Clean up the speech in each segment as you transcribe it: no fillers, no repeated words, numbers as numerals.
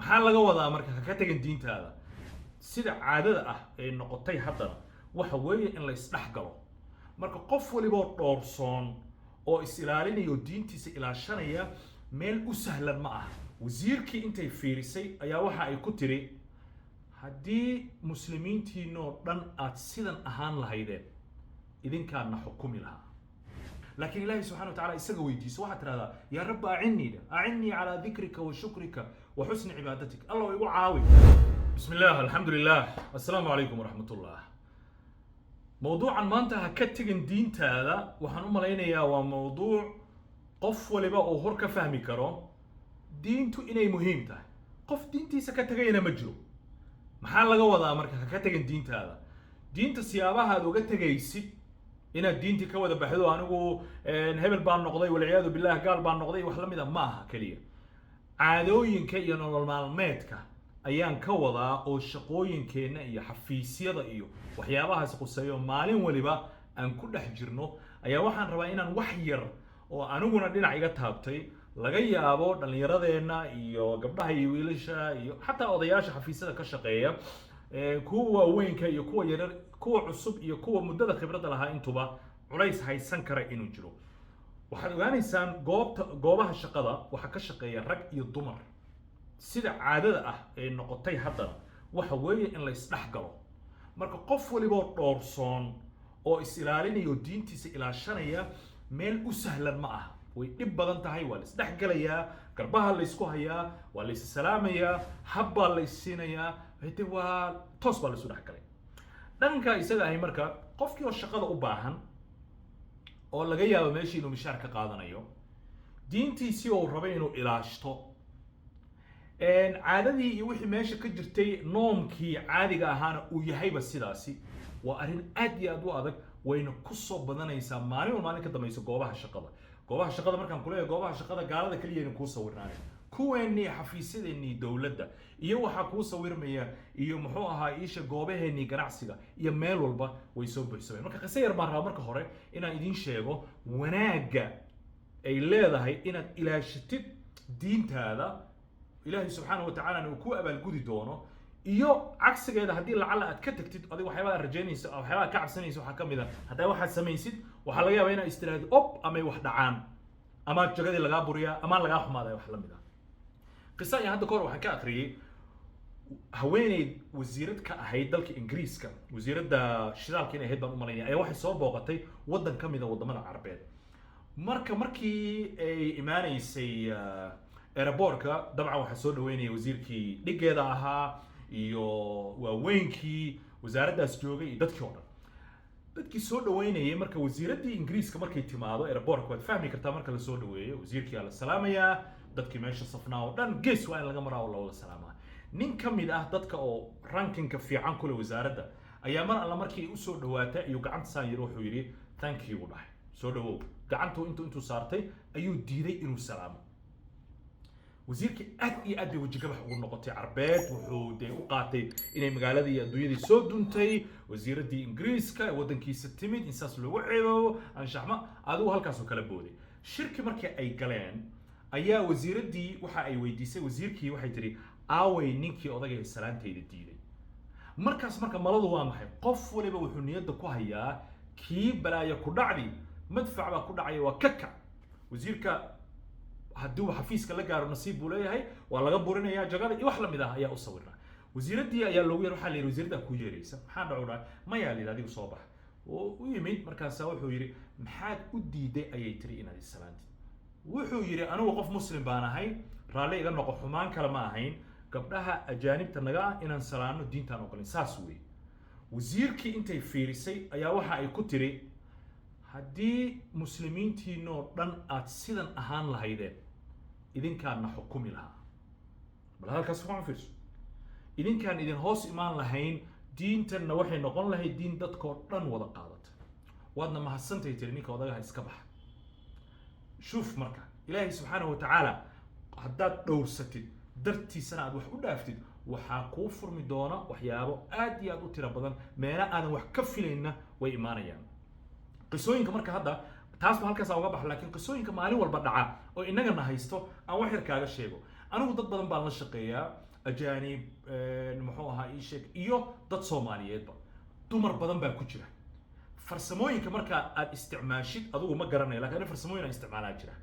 Maxaa laga wadaa marka ha ka tegin diintaada? Sida caadada ah ee noqotay haddana waxa weeye in la isdhex galo. Marka qof waliboo dhoorsoon oo is ilaalinaya oo diintiisa ilaashanaya, meel u sahlan ma aha. Wasiirkii intay fiirisay ayaa waxa ay ku tiri: "Haddii muslimiintiinoo dhan aad sidan ahaan lahaydeen, idinkaana xukumi lahaa." Laakiin Ilaahay subxana wa tacala isaga weydiiso. Waxaad tidhahdaa: "Yaa Rabbi, acinnii, acinnii calaa dikrika wa shukrika wa xusni cibaadatik." Allah igu caawi. Bismi illah, alxamdu lilah, assalaamu calaykum waraxmat ullah. Mawduucan maanta, ha ka tegin diintaada, waxaan u malaynayaa waa mawduuc qof waliba uu hor ka fahmi karo diintu inay muhiim tahay. Qof diintiisa ka tegayana ma jiro. Maxaa laga wadaa marka ha ka tegin diintaada? Diinta siyaabaha aad uga tegaysid, inaad diintii ka wada baxdo, anigu hebel baan noqday, walciyaadu billah, gaal baan noqday, wax la mid a ma aha. Keliya caadooyinka iyo nolol maalmeedka ayaan ka wadaa, oo shaqooyinkeenna iyo xafiisyada iyo waxyaabahaas quseeyo maalin waliba aan ku dhex jirno, ayaa waxaan rabaa inaan wax yar oo aniguna dhinac iga taabtay, laga yaabo dhallinyaradeenna iyo gabdhaha iyo wiilasha iyo xataa odayaasha xafiisyada ka shaqeeya, kuwa waaweynka iyo kuwa yaryar, kuwa cusub iyo kuwa muddada khibradda lahaa, intuba culays haysan kara inuu jiro. Waxaad ogaanaysaan goobta, goobaha shaqada waxaa ka shaqeeya rag iyo dumar. Sida caadada ah ee noqotay haddana waxa weeye in la isdhex galo. Marka qof waliboo dhoorsoon oo is ilaalinaya oo diintiisa ilaashanaya, meel u sahlan ma aha. Way dhib badan tahay. Waa la isdhex galayaa, garbaha la isku hayaa, waa la is salaamayaa, hab baa la is siinayaa, hade waa toos baa la isu dhex galay. Dhaqanka isaga ahi marka, qofkii oo shaqada u baahan oo laga yaabo meeshii inuu mishaar ka qaadanayo, diintiisii oo rabay inuu ilaashto, caadadii iyo wixii meesha ka jirtay, noomkii caadiga ahaana uu yahayba sidaasi, waa arrin aad iyo aad u adag. Wayna kusoo badanaysaa maalin wal maalin ka dambaysa goobaha shaqada. Goobaha shaqada markaan kuleeyahay, goobaha shaqada gaalada keliyayna kuu sawirnaanay, kuweennii xafiisyadeennii dowladda iyo waxaa kuu sawirmaya iyo muxuu ahaa iisha goobaheennii ganacsiga iyo meel walba way soo buuxsameen. Marka qiso yar baan rabaa marka hore inaan idiin sheego, wanaagga ay leedahay inaad ilaashatid diintaada, Ilaahay subxaana wa tacaalana uu ku abaalgudi doono, iyo cagsigeeda haddii lacala aad ka tagtid. Adiga waxyaabaha aad rajaynayso, waxyaabaha aad ka cabsanayso waxaa ka mid a, haddaa waxaad samaysid, waxaa laga yaabaa inaad istiraahdo ob amay wax dhacaan, ama jagadii lagaa buriyaa, ama lagaa xumaaday, wax la mid ah. Qisa ayaan hadda kahor waxaan ka akhriyey haweeneyd wasiirad ka ahayd dalka Ingiriiska, wasiiradda shidaalka inay ahayd baan u malaynaya, ayaa waxay soo booqatay waddan ka mid a waddamada Carabeed. Marka markii ay imaanaysay airportka, dabcan waxaa soo dhaweynaya wasiirkii dhigeeda ahaa iyo waaweynkii wasaaraddaas joogay iyo dadkii oo dhan, dadkii soo dhaweynayay. Marka wasiiraddii Ingiriiska markay timaado airportka, waad fahmi kartaa, marka la soo dhaweeyo wasiirkii aa la salaamayaa, dadkii meesha safnaa oo dhan gees waa in laga maraa oo la wada salaamaa. Nin ka mid ah dadka oo rankinka fiican kule wasaaradda ayaa mar alla markii usoo dhawaatay ayuu gacanta saan yiri. Wuxuu yidhi "Thank you" u dhahay, "Soo dhawow." Gacantu intuu saartay ayuu diiday inuu salaamo. Wasiirkii aad iyo aad bay wejigabax ugu noqotay. Carbeed wuxuu dee u qaatay inay magaaladii iyo adduunyadii soo duntay, wasiiraddii Ingiriiska ee waddankiisa timid in saas loogu ceeboobo, anshaxma adigu halkaasoo kala booday. Shirki markii ay galeen ayaa wasiiraddii waxa ay weydiisay wasiirkii, waxay tihi: "Aaway ninkii odagay salaantayda diiday?" Markaas marka maladu waa maxay? Qof waliba wuxuu niyadda ku hayaa kii balaayo ku dhacdi, madfac baa ku dhacaya, waa ka kac. Wasiirka haddii uu xafiiska la gaaro, nasiib buu leeyahay, waa laga burinayaa jagada iyo wax lamid ah ayaa u sawirnaa. Wasiiraddii ayaa loogu yeer, waxaa la yidhi: "Wasiiraddaa kuu yeeraysa." "Maxaa dhaco?" Dhahay. "Mayaa," la yidhi, "adigu soo bax." Wuu u yimid. Markaasaa wuxuu yidhi: "Maxaad u diiday?" ayay tiri, "inaad isalaantid?" Wuxuu yidhi: "Anigu qof Muslim baan ahay, raalli iga noqo, xumaan kale ma ahayn. Gabdhaha ajaanibta naga ah inaan salaano diintaan ogolin, saas weeye." Wasiirkii intay fiirisay ayaa waxa ay ku tiri: "Haddii muslimiintiinoo dhan aad sidan ahaan lahaydeen, idinkaana xukumi lahaa." Bal halkaas waxaan fiirso: idinkaan idin hoos imaan lahayn, diintanna waxay noqon lahayd diin dadkoo dhan wada qaadata. "Waadna mahadsantay," tiri, "ninka odagaha iska baxa." Shuuf, marka Ilaahay subxaanahu watacaala haddaad dhowrsatid, dartiisana aad wax u dhaaftid, waxaa kuu furmi doona waxyaabo aad iyo aad u tiro badan. Meelo aadan wax ka filayna way imaanayaan. Qisooyinka marka hadda taas ba halkaas uga baxa, laakiin qisooyinka maalin walba dhaca oo innagana haysto aan wax yar kaaga sheego. Anigu dad badan baan la shaqeeyaa, ajaanib, muxuu ahaa ii sheeg, iyo dad Soomaaliyeedba, dumar badan baa ku jira. Farsamooyinka marka aad isticmaashid adigu ma garanayo, lakin ani farsamooyin aan isticmaalaa jira.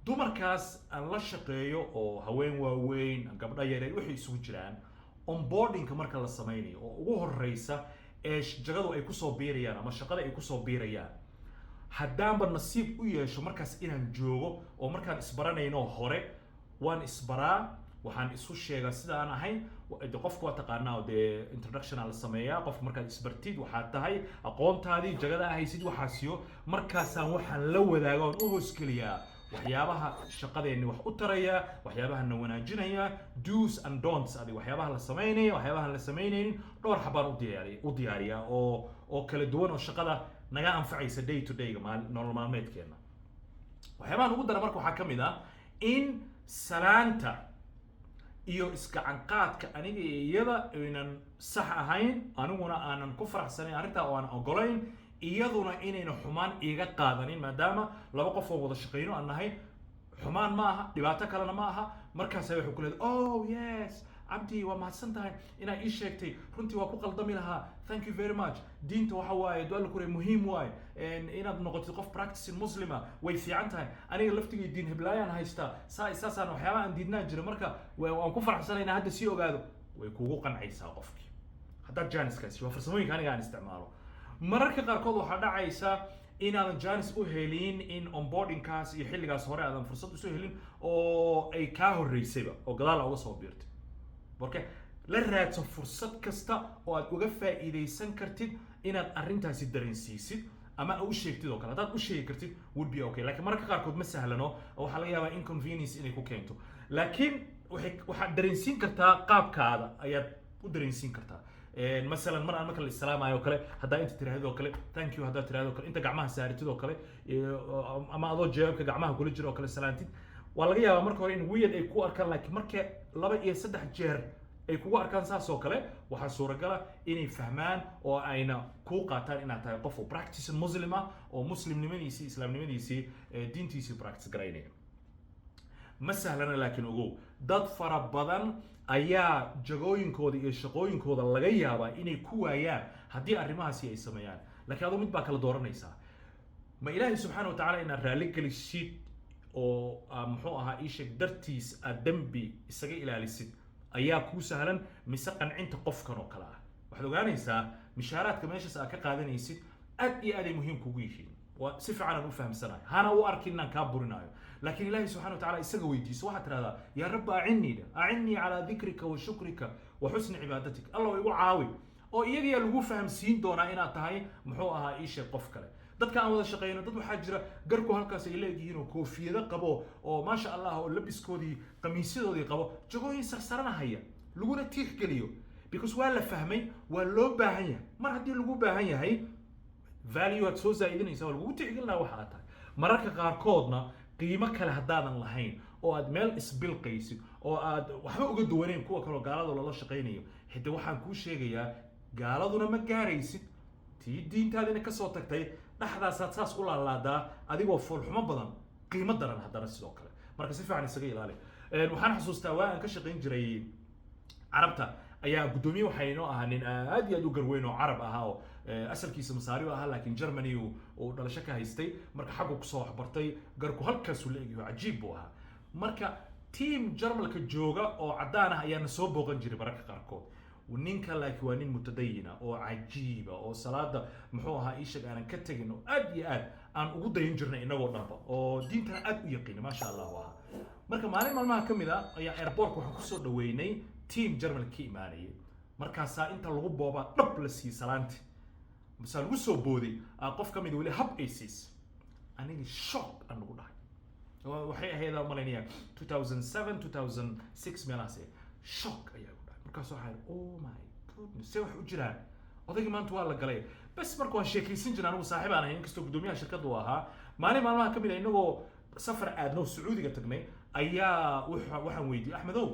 Dumarkaas aan la shaqeeyo oo haween waaweyn, gabdho yaryar, waxay isugu jiraan, onboardingka marka la sameynayo oo ugu horeysa ee jagadu ay kusoo biirayaan ama shaqada ay kusoo biirayaan, haddaanba nasiib u yeesho markaas inaan joogo oo markaan isbaranayno hore waan isbaraa, waxaan isu sheegaa sida aan ahay. De qofka waa taqaanaa oo dee introduction aa la sameeyaa qofka markaad isbartid, waxaad tahay, aqoontaadii, jagada ahaysid, waxaasiyo. Markaasaan waxaan la wadaaga oon u hoosgeliyaa waxyaabaha shaqadeenni wax u taraya, waxyaabaha na wanaajinaya, do's and don'ts, adi waxyaabaha la sameynaya, waxyaabaha la sameynaynin. Dhowr xabaan u diyaariyaa oo kala duwan oo shaqada naga anfacaysa day to dayga, nolol maalmeedkeena. Waxyaabahan ugu dara marka waxaa ka mid ah in salaanta iyo isgacanqaadka aniga iyo iyada aynan sax ahayn, aniguna aanan ku faraxsanayn arrintaa oo aan ogolayn, iyaduna inayna xumaan iiga qaadanin, maadaama laba qof oo wada shaqeyno aan nahay. Xumaan ma aha, dhibaato kalena ma aha. Markaasa waxay ku leedahay, "Oh yes, Cabdi, waa mahadsan tahay inaad ii sheegtay, runtii waa ku qaldami lahaa, thank you very much. Diinta waxa waaye duala kure muhiim waaye inaad noqotid qof practicing Muslima, way fiican tahay. Aniga laftigay diin heblaayaan haystaa, saa saasaan waxyaaba aan diidnaan jira, marka waan ku faraxsanay inaan hadda sii ogaado." Way kugu qancaysaa qofkii haddaad janiskaasi. Waa farsamooyinka aniga aan isticmaalo. Mararka qaarkood waxaa dhacaysa inaadan janis u helin, in onboardingkaas iyo xilligaas hore aadan fursad usu helin oo ay kaa horreysayba oo gadaal uga soo biirtay. Marka la raadso fursad kasta oo aad uga faa'iidaysan kartid inaad arrintaasi dareensiisid ama u sheegtid oo kale. Haddaad u sheegi kartid would be okay, laakiin mararka qaarkood ma sahlano oo waxaa laga yaabaa inconvenience inay ku keento. Laakiin waxaad dareensiin kartaa, qaabkaada ayaad u dareensiin kartaa. Masalan mar aan marka la islaamayo oo kale, haddaa inta tiraahdo oo kale "thank you", haddaad tiraahdo oo kale, inta gacmaha saaritid oo kale, ama adoo jeebabka gacmaha kula jira oo kale salaantid, waa laga yaabaa marka hore in weird ay ku arkaan, laakiin marka 2 iyo 3 jeer ay kugu arkaan saas oo kale, waxaa suuragala inay fahmaan oo ayna kuu qaataan inaad tahay qof oo practicing Muslim ah oo muslimnimadiisii, islaamnimadiisii, diintiisii practice garaynaya. Ma sahlana, laakiin ogow, dad fara badan ayaa jagooyinkooda iyo shaqooyinkooda laga yaabaa inay ku waayaan haddii arrimahaasi ay sameeyaan. Laakiin aduu mid baa kala dooranaysaa: ma Ilaahay subxaana wa tacaala inaad raalli gelisid oo muxuu ahaa ii sheeg dartiis aad dembi isaga ilaalisid ayaa kuu sahlan, mise qancinta qofkan oo kale ah? Waxaad ogaanaysaa mishaaraadka meeshaas aad ka qaadanaysid aad iyo aad ay muhiim kugu yihiin. Waa si fiican aan u fahamsanahay, hana u arkin inaan kaa burinayo, laakiin Ilaahay subxana wa tacala isaga weydiiso. Waxaad tidhahdaa, "Yaa Rabbi, acinnii, acinnii calaa dikrika wa shukrika wa xusni cibaadatik." Allah igu caawi oo iyagayaa lagu fahamsiin doonaa inaad tahay muxuu ahaa ii sheeg qof kale. Dadka aan wada shaqeyno, dad waxaa jira garku halkaas ay leegyihiin oo koofiyado qabo oo maasha Allah oo labiskoodii, qamiisyadoodii qabo, jagooyin sarsarana haya, laguna tiixgeliyo, because waa la fahmay, waa loo baahan yahay. Mar haddii lagu baahan yahay, value aad soo zaa'idinaysa, waa lagugu tixgelinaa waxa aad tahay. Mararka qaarkoodna qiimo kale haddaadan lahayn oo aad meel isbilqaysid oo aad waxba uga duwanayn kuwa kaloo gaalada lala shaqaynayo, xita waxaan kuu sheegayaa gaaladuna ma gaaraysid, tii diintaadina kasoo tagtay dhexdaasaad saas u laalaadaa adigoo foolxumo badan, qiimo daran haddana sidoo kale. Marka si fiican isaga ilaali. Waxaan xasuustaa waa aan ka shaqayn jiray Carabta ayaa guddoomiye waxaa inoo ahaa nin aad iyo aad u garweyn oo Carab ahaa oo asalkiisa Masaari u ahaa, laakiin Germany uu dhalasho ka haystay. Marka xaggu kusoo waxbartay, garku halkaasuu la egyaho, cajiib buu ahaa. Marka team Jarmalka jooga oo caddaan ah ayaana soo booqan jiray mararka qaarkood ninka, laakiin waa nin mutadayina oo cajiiba oo salaada muxuu ahaa ii sheeg aanan ka tegin oo aad iyo aad aan ugu dayin jirnay inagoo dhanba, oo diintana aad u yaqiina, maasha Allah ahaa. Marka maalin maalmaha ka mid a ayaa airportka waxaan kusoo dhaweynay team Germal ka imaanayay. Markaasaa inta lagu boobaa dhab la siiyey salaanti, masaa lagu soo booday, qof ka mid weli hab ay siisay. Anigii shock aan nagu dhahay. Waxay ahayd aan malaynaya 2007, 2006 meelahaas ahayd. Shock ayaa igu dhahay. Markaas waxaa idhi, "Oh my goodness, see wax u jiraan? Odaygii maanta waa la galay." Bes marka waan sheekaysan jirnay, anigu saaxiib aan ahay, inkastoo guddoomiyaha shirkadda uu ahaa. Maalin maalmaha ka mid ah inagoo safar aadno Sacuudiga tagnay ayaa waxaan weydiiyey, "Axmedow,"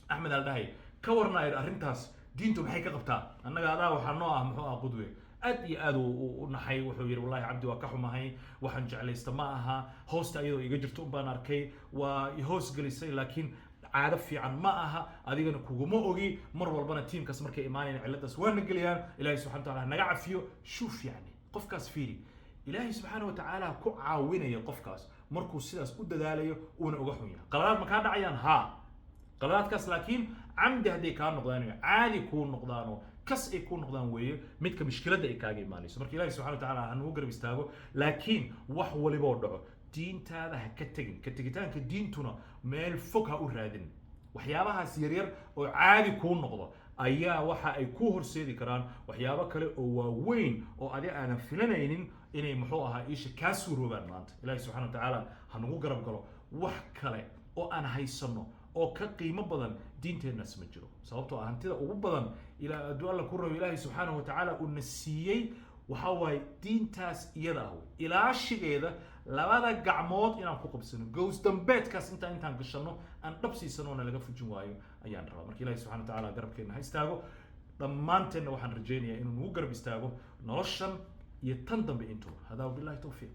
Axmed al dhahay, "ka warnaa idhi arrintaas, diintu maxay ka qabtaa? Annaga adaa waxaa noo ah muxuu ah qudwe." Aad iyo aad u naxay. Wuxuu yidhi, "Wallahi Cabdi, waa ka xumahay, waxaan jeclaysta ma aha, hoosta iyadoo iga jirto un baan arkay, waa i hoos gelisay, laakiin Caado fiican ma aha, adigana kuguma ogi. Mar walbana tiimkaas markay imaanayaan ciladaas waana geliyaan. Ilaahay subxana wa taala ha naga cafiyo. Shuuf, yacni qofkaas fiiri, Ilaahay subxaana wa tacaala ku caawinaya qofkaas markuu sidaas u dadaalayo uuna uga xun yahay. Qaladaad ma kaa dhacayaan? Haa, qaladaadkaas laakiin camdi hadday kaa noqdaan iyo caadi kuu noqdaanoo kas ay kuu noqdaan weeye midka mushkiladda ay kaaga imaanayso. Marka Ilahi subxana wa tacaala ha nagu garab istaago, laakiin wax waliboo dhaco diintaada ha ka tegin. Ka tegitaanka diintuna meel fog ha u raadin. Waxyaabahaas yaryar oo caadi kuu noqdo ayaa waxa ay kuu horseedi karaan waxyaabo kale oo waaweyn oo adi aadan filanaynin inay, muxuu ahaa, iisha kaa suuroobaan maanta. Ilahi subxana wa tacaala ha nagu garab galo. Wax kale oo aan haysano oo ka qiimo badan diinteennaas ma jiro, sababtoo ah hantida ugu badan ilaa hadduu Alla ku rabo Ilaahay subxaanahu wa tacaala uu na siiyey waxaa waaye diintaas iyada ah wey. Ilaashigeeda labada gacmood inaan ku qabsano, gows dambeedkaas intaan gashanno aan dhab siisano na laga fujin waayo ayaan rabaa. Marka Ilahi subxana wa tacaala garabkeenna ha istaago dhammaanteenna. Waxaan rajaynayaa inuu nagu garab istaago noloshan iyo tan dambe intuba. Hadaa wabillahi towfiiq.